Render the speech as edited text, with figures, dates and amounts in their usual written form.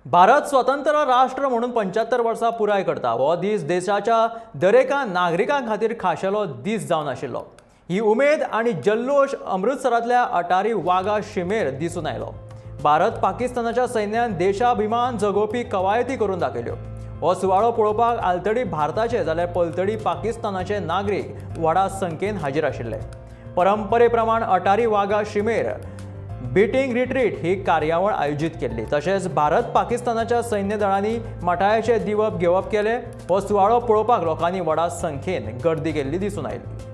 भारत स्वतंत्र राष्ट्र म्हणून 75 वर्सां पुराय करता. हो दीस देशाच्या दरेका नागरिकां खातीर खाशेलो दीस जावन आशिल्लो. ही उमेद आनी जल्लोश अमृतसरांतल्या अटारी वाघा शिमेर दिसून आयलो. भारत पाकिस्तानाच्या सैन्यान देशाभिमान जगोवपी कवायती करून दाखयल्यो. हो सुवाळो पळोवपाक आलतडी भारताचे जाल्यार पलतडी पाकिस्तानाचे नागरीक व्हडा संख्येन हाजीर आशिल्ले. परंपरे प्रमाण अटारी वाघा शिमेर बिटींग रिट्रीट ही कार्यावळ आयोजीत केल्ली. तशेंच भारत पाकिस्तानाच्या सैन्य दळांनी मठायाचे दिवप घेवप केले. हो सुवाळो पळोवपाक लोकांनी व्हडा संख्येन गर्दी केल्ली दिसून आयली.